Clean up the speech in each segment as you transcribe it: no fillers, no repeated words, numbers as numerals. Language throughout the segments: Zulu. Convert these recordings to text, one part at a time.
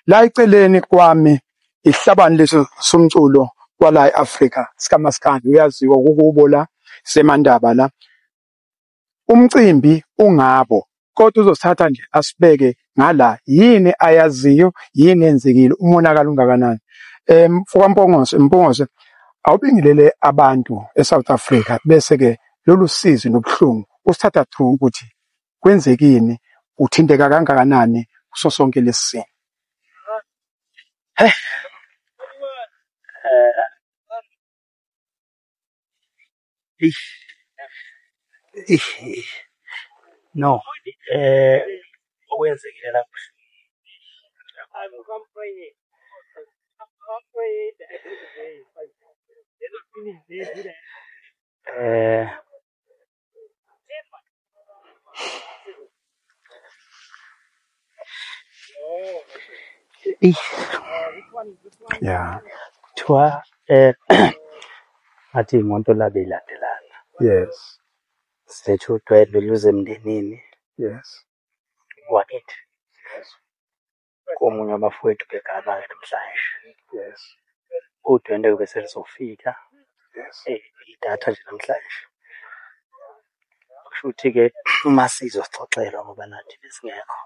La eceleni kwami ihlabani leso somculo kwala e-Afrika sikaMaskandi, uyaziwa kukubo la semandaba la. Umcimbi ungabo kodwa uzosithatha nje asibeke ngala, yini ayaziyo, yini enzekile, umonakalo ungakanani. Mfoka Mpungose, awubingelele abantu eSouth Africa, bese ke lolu sizi nobuhlungu usithatha through ukuthi kwenzekini, uthinteka kangakanani kuso sonke lesi simo. No, okwenzekile la kuthiwa ngathi iy'moto la bey'landelana. Silethe udwedwe luze emndenini. Wakithi. Komunye wabafowethu begana-ke namhlanje. Udwendwe bese lizofika. Idatha nje namhlanje. Kusho ukuthi-ke uma sizosixoxelwa ngoba nathi besingekho.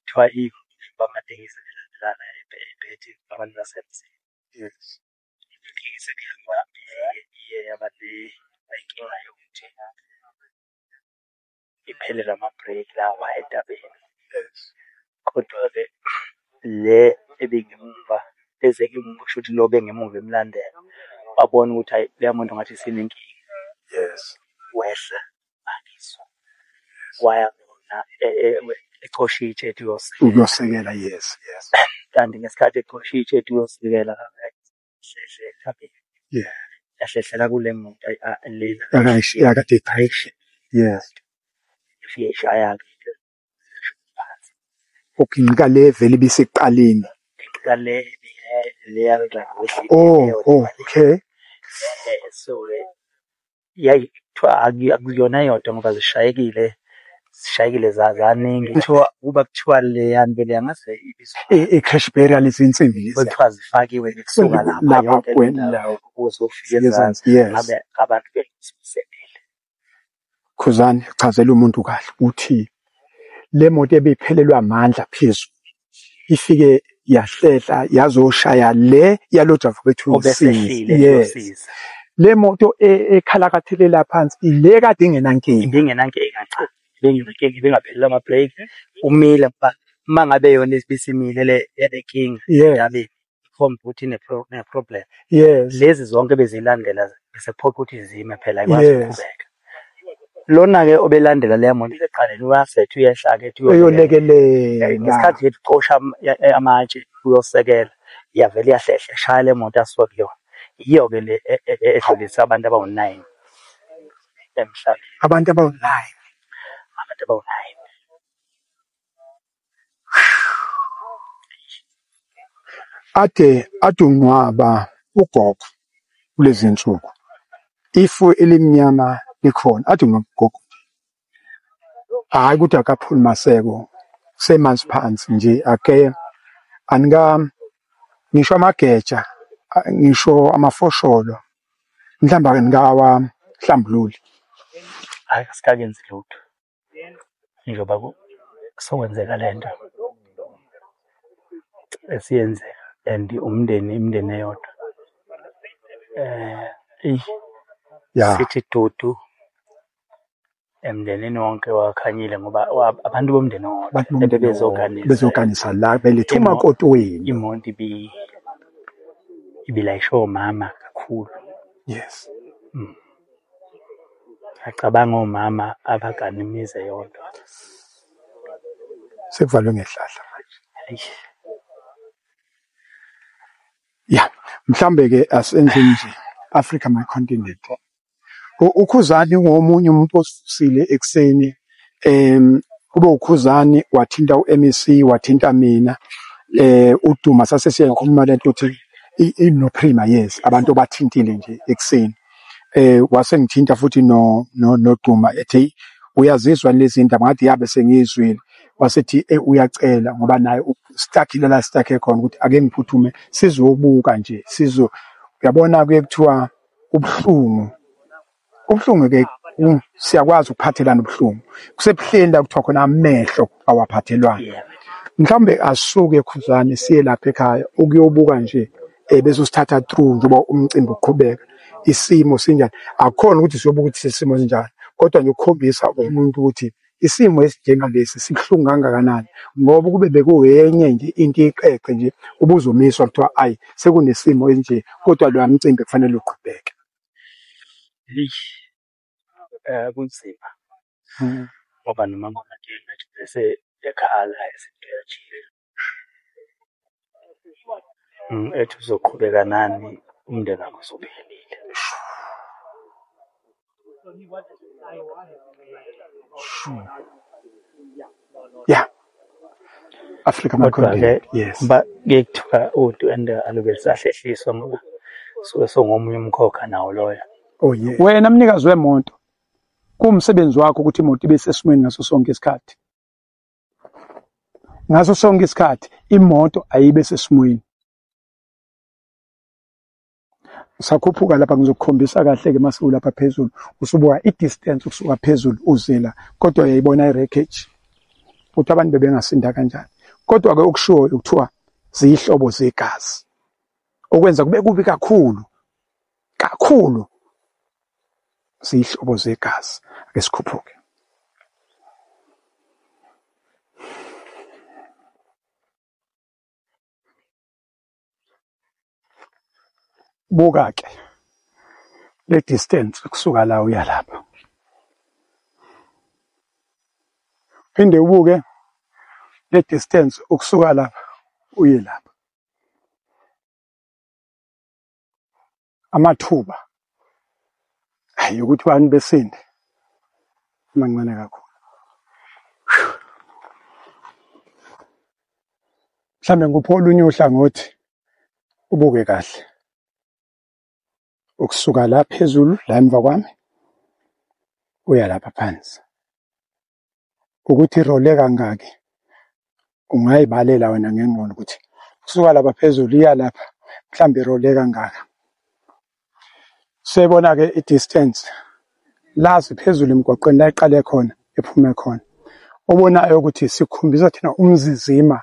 Kuthiwa amatekisi ebelandelana ephethe abantu basemzini. Itekisi iye yaba nenkinga yokuthi iphelelwe ama-brake lawa edabeni. Kodwa-ke le ebingemumva eze ngemuva, kusho ukuthi lo obengemuva emlandela wabona ukuthi hhayi leya moto ngathi isinenkinga. Wehla wakiswa waya khona ecosha itshe ethi uyosekela. Ukuyosekela, yes. Kanti ngesikhathi ecosha itshe ethi uyosekela, hlehle ethabeni. Yahlehlela kule moto lena. Yakade iphayishe. Ifike ishaya-ke phansi. Uginqika le vele ibisekuqaleni. Ginqika le le Oh, oh, okay. So-ke yayi kuthiwa akuyona yodwa ngoba zishayekile, zishayekile zaningi. Kuthiwa kuba kuthiwa leyani vele yangaze ibizwa. I-crash barrier lezi insimbi lezi. Kuthiwa zifakiwe kusuka lapha Lapha yonke kwen- lendawo ukuze ufike Ezansi, ezansi. yes. Ngabe abantu bezimisele. Khuzani, chazela umuntu kahle ukuthi le moto ebiphelelwa amandla phezulu ifike yahlehla yazoshaya le yalo driver bethu. Obesehlile uyosiza. Le moto ekhalakathelela phansi ile kade ingenankinga. Ibingenankinga cha. Ibingenankinga, ibingaphelelwa ama-brake. Umile ngoba uma ngabe yona ibisimile le yale nkinga yabe ikhomba ukuthi ine-problem. Lezi zonke bezilandela bese kuphoqa ukuthi zime phela ayikwazi ukuqhubeka. Lona-ke obelandela leya moto iseqaleni uyasetha uyehla-ke ethi Uyolekelela. Ngesikhathi nje ucosha amatshe uyosekela, iyavele iyahlehla ishaya le moto asuka kuyona. Yiyo-ke le edlulisa abantu abawu-9 emhlabeni. Abantu abawu-9. Abantu abawu-9. Ade ungcwaba ugogo kulezi insuku. Ifu elimnyama likhona, ade ungcwaba ugogo. Hayi ukuthi akaphuli maseko, kusemanzi phansi nje ake anika ngisho amageja, ngisho amafosholo, mhlawumbe ake nikawa hlambululi. Hayi, asikakenzi lutho. Njengoba sokwenzeka lento esiyenzeka and umndeni, imindeni eyodwa. Sithi dudu emndenini wonke wakhanyile ngoba abantu bomndeni owodwa Abantu bomndeni ebebezoganisa. Bezoganisa la beletha umakoti wenu. Imoto ibilayishe omama kakhulu. Acabanga omama abagana imizi eyodwa. Sekuvalwe ngehlahla manje. Eish. Ya, mhlambe ke asenze nje Africa my continent. uKhuzani ngomunye umuntu osivusile ekuseni. Kube uKhuzani wathinta uMEC, wathinta mina. uDuma sase siyakhuluma lento ukuthi ino Prima, yes, abantu obathintile nje ekuseni. Wase ngithinta futhi noDuma ethi uyazizwa lezi ndaba, ngathi yabe sengizwile. Wasethi uyacela ngoba naye ustakile la stuck khona ukuthi ake ngiphuthume sizobuka nje sizo uyabona kuye kuthiwa ubuhlungu ubuhlungu ke siyakwazi ukuphathelana ubuhlungu kusebuhleni la kuthiwa khona amehlo awaphathelwana. Mhlawumbe asuke Khuzani siye lapha ekhaya ukuyobuka nje bese usithatha through njengoba umcimbi uqhubeka isimo sinjani. Akukhona ukuthi siyobuka ukuthi isimo sinjani, kodwa nje ukukhombisa umuntu ukuthi isimo esinjengalesi sibuhlungu kangakanani, ngoba kube bekuyenye nje into iqeqe nje ubuzomiswa kuthiwa ayi sekunesimo esinje, kodwa lo mcimbi kufanele uqhubeke. Kunzima ngoba noma bese ekhala esethi ethi uzoqhubeka nani umndeni wakho usuphelile. Yeah. Africa my continent. Yes. Ba kuthiwa udwendwe alube lisahlehliswa ngoba suke songomunye umkhokha nawo loyo. Oh yeah. Wena mnikazi wemoto kuwumsebenzi wakho ukuthi imoto ibe sesimweni ngaso sonke isikhathi. Ngaso sonke isikhathi imoto ayibe sesimweni. Sakhuphuka lapha ngizokukhombisa kahle ke mase ulapha phezulu usubuka i-distance ukusuka phezulu uzela, kodwa uyayibona i-wreckage ukuthi abantu bebengasinda kanjani. Kodwa ke okushiwo ukuthiwa ziyihlobo zegazi okwenza kube kubi kakhulu kakhulu, ziyihlobo zegazi. Ake sikhuphuke. Buka ke le distance kusuka la uya lapha, phinde ubuke le distance ukusuka lapha uye lapha. Amathuba hayi ukuthi abantu besinde mancane kakhulu. Mhlambe nguphi olunye uhlangothi ubuke kahle ukusuka la phezulu la emva kwami uya lapha phansi, ukuthi irole kangaki ungayibalela wena ngengqondo ukuthi kusuka lapha phezulu iya lapha mhlambe irole kangaka. Siyibona ke i-distance lazi phezulu emgwaqweni la iqale khona ephume khona, obonayo ukuthi sikhombisa thina umzizima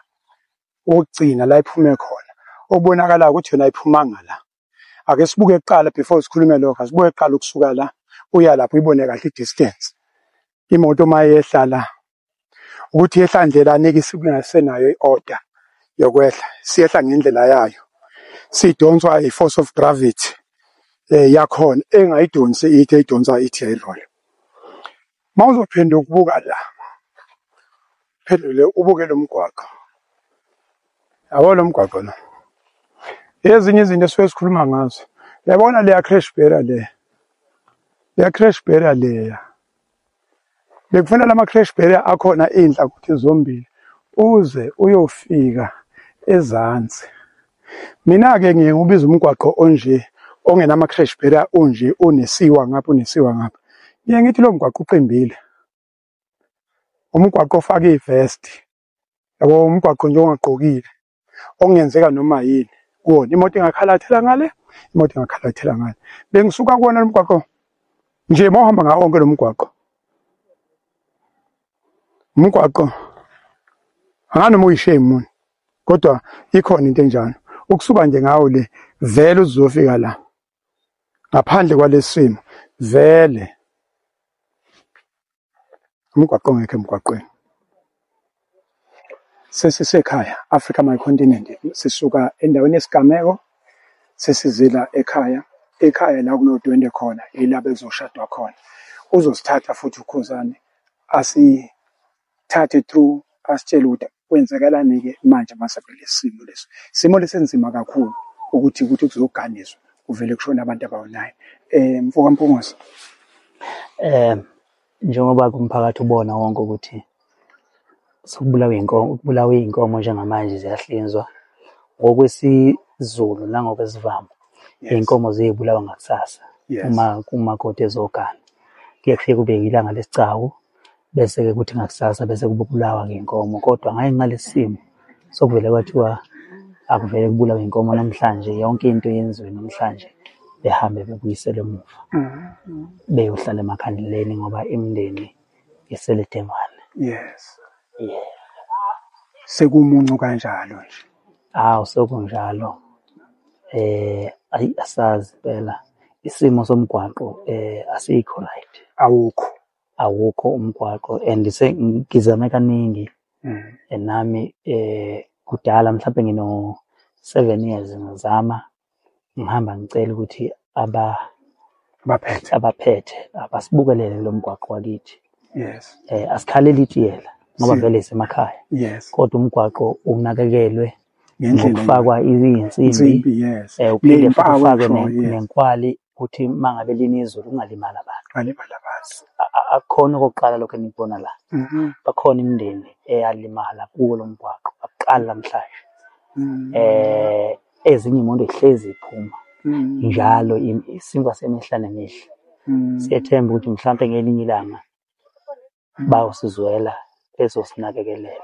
wokugcina la iphume khona, okubonakala ukuthi yona iphumanga la. Ake sibuke kuqala before sikhulume lokho, asibuke kuqala ukusuka la uya lapho uyibone kahle i-distance. Imoto uma yehla la ukuthi yehla ndlela nike isingasenayo i-order yokwehla, siyehla ngendlela yayo, sidonswa i-force of gravity yakhona engayidonsi ithi eyidonsa ithi yayirola. Mawuzophinda ukubuka la phendule ubuke lo mgwaqo, yabo lo mgwaqo lo, ezinye izinto esuke sikhuluma ngazo, yabona leya crash barrier le, leya crash barrier leya bekufanele ama crash barrier akhona inhla kuthi zombili uze uyofika ezansi. Mina ke ngiye ngibiza umgwaqo onje ongenama crash barrier onje onesiwa ngapha onesiwa ngapha, ngiye ngithi lo mgwaqo uqimbile, umgwaqo ofaka ivest, yabo umgwaqo nje ongagqokile okungenzeka noma yini kuwona, imoto ingakhalathela ngale, imoto ingakhalathela ngale. Bengisuka kuwona lo mgwaqo nje, mawuhamba ngawo wonke lo mgwaqo, umgwaqo anganoma uyishame muni, kodwa ikhona into enjalo ukusuka nje ngawo le vele uzofika la ngaphandle kwalesimo, vele umgwaqo ongekho emgwaqweni. Sesisekhaya Africa My Continent, sisuka endaweni yesigameko sesizila ekhaya, ekhaya la kunodwendwe khona ila bezoshadwa khona. Uzosithatha futhi uKhuzani asithathe through asitshele ukuthi kwenzekalani ke manje mase kulesimo leso. Isimo lesenzima kakhulu ukuthi kuzoganiswa kuvele kushona abantu abawu9. Mfoka Mpungose, njengoba kumphakathi ubona wonke ukuthi sokubulawa inkomo, ukubulawa inkomo njengamanje ziyahlinzwa ngokwesiZulu nangokwesivamo. Inkomo ziyibulawa ngakusasa uma kumakoti ezogana, kuye kufike kube ilanga lesicawu Bese-ke kuthi ngakusasa bese kubulawa ngenkomo, kodwa ngenxa lesi simo sokuvele kwathiwa akuvele kubulawe inkomo namhlanje, yonke into yenziwe namhlanje, behambe bebuyiselwe emuva beyohlala emakhandleleni ngoba imindeni isele dengwane. Yes. Yeah. Sekumuncu kanjalo nje. Awu sekunjalo. Ayi asazi impela isimo somgwaqo asikho right. Awukho. Awukho umgwaqo and ngizame kaningi nami kudala mhlawumbe ngino-7 years ngizama ngihamba ngicela ukuthi abaphethe abasibukelele lo mgwaqo wakithi. Yes. Asikhaleli itiyela ngoba vele isemakhaya. Yes. Kodwa umgwaqo unakekelwe ngendlela ngokufakwa izinsimbi. Yes. Uphinde futhi ufakwe nenkwali ukuthi mangabe lina izulu kungalimala abantu. Kungalimala abantu. Akukhona okokuqala lokho enikubona la. Bakhona imindeni eyalimala kuwo lo mgwaqo akuqali namhlanje. Ezinye imoto ihlezi iphuma njalo isinkwa semihla nemihla. Siyethemba ukuthi mhlampe ngelinye ilanga bayosizwela bezosinakekelela.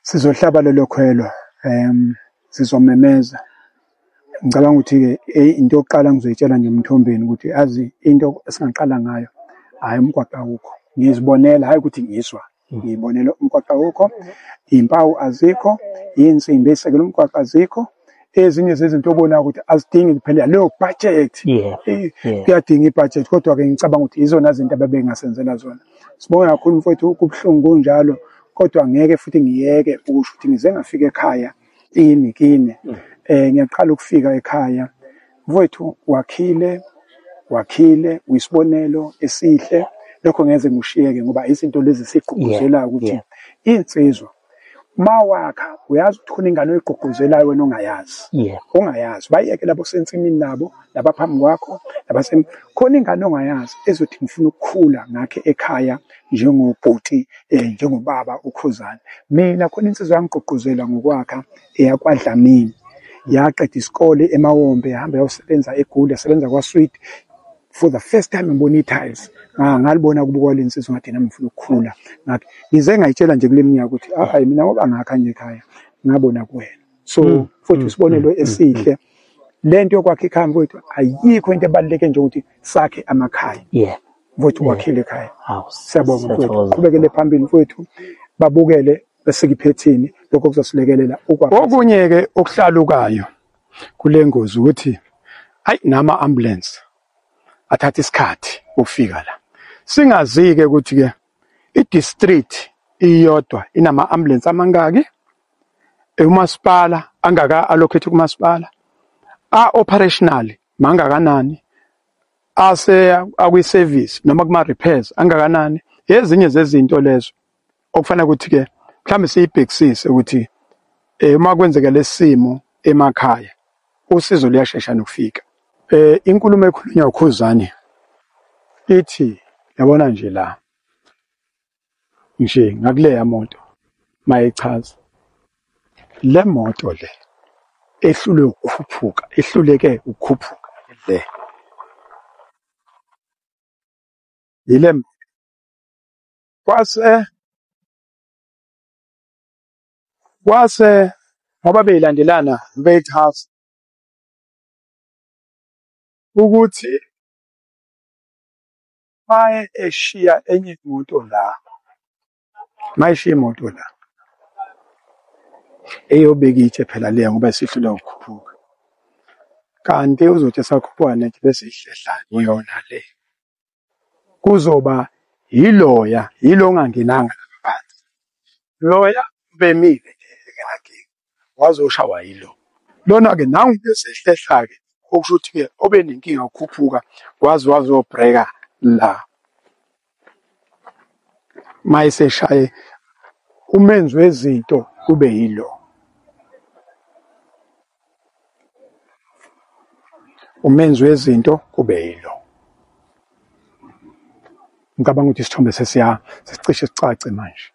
Sizohlaba lelo khwelo, sizomemeza. Ngicabanga ukuthi-ke into yokuqala ngizoyitshela nje emthombeni ukuthi azi into esingaqala ngayo, hhayi umgwaqo awukho. Ngizibonela, hhayi ukuthi ngizwa, ngiyibonela umgwaqo awukho, iy'mpawu azikho, iy'nsimbi ey'sekela umgwaqo azikho. Ezinye zezinto obonayo ukuthi azidingi kuphela leyo budget. Kuyadinga ibudget, kodwa-ke ngicabanga ukuthi izona zinto ababengasenzela zona. Sibonge kakhulu mfowethu, kubuhlungu kunjalo, kodwa ngeke futhi ngiyeke ukusho ukuthi ngize ngafika ekhaya ini kini. Ngiyaqala ukufika ekhaya mfowethu, wakhile uyisibonelo esihle. Lokho ngeze ngishiyeke ngoba izinto lezi sigqugquzela ukuthi insizwa mawakha uyazi ukuthi khona ingane oyigqugquzelayo wena ongayazi. Ongayazi bayeke labo sensimini nabo labaphambi kwakho labase khona ingane ongayazi ezothi ngifuna ukukhula ngakhe ekhaya njengobhuti njengobaba uKhuzani. Mina khona insizwa yangigqugquzela ngokwakha eyakwaDlamini, yaqeda isikole eMawombe, yahamba yayosebenza eGoli, yasebenza kwaSweet. For the first time ngibona i-tiles, ngalibona kubukwa le nsizwa ngathi nami ngifuna ukukhula ngakhe. Ngize ngayitshela nje kule minyaka ukuthi hayi mina ngoba ngakha nje ekhaya ngabona kuwena. So futhi isibonelo esihle lento yokwakha ikhaya mfowethu, ayikho into ebaluleke nje ukuthi sakhe amakhaya. Mfowethu wakhile ekhaya. Siyabonga mfowethu, qhubekele phambili mfowethu, babukele bese kiphethini lokho kuzosilekelela ukwakha. Okunye-ke okuhlalukayo kule ngozi ukuthi hayi nama ambulance athatha isikhathi ukufika la. Singazi-ke ukuthi-ke i-district iyodwa inama ambulance amangaki, umasipala angaka allocate kumasipala, a operational mangakanani, ase akwi service noma kuma repairs angakanani. Ezinye zezinto lezo okufanele ukuthi-ke mhlawumbe siyibhekisise ukuthi uma kwenzeka lesimo emakhaya usizo luyashesha nokufika. Inkulumo ekhulunywa uKhuzani ithi yabona nje la nje ngakuleya moto mayichaza le moto le ehlulwe ukukhuphuka, ehluleke ukukhuphuka le yile kwase ngoba beyilandelana beyichaza ukuthi maye eshiya enye imoto la, mayishiya imoto la eyobeka itshe phela leya ngoba isihlule ukukhuphuka, kanti uzothi esakhuphuka nje bese ihlehla yona le, kuzoba yiloya yilo ongangenanga phansi, loya bemile nje engenankinga wazoshawa yilo lona-ke nangu bese ihlehla-ke, okusho ukuthi-ke obe nenkinga ukukhuphuka waze wazobhreka la mayeseshaye umenzi wezinto kube yilo. Umenzi wezinto kube yilo. Ngicabanga ukuthi isithombe sesicishe sicace manje.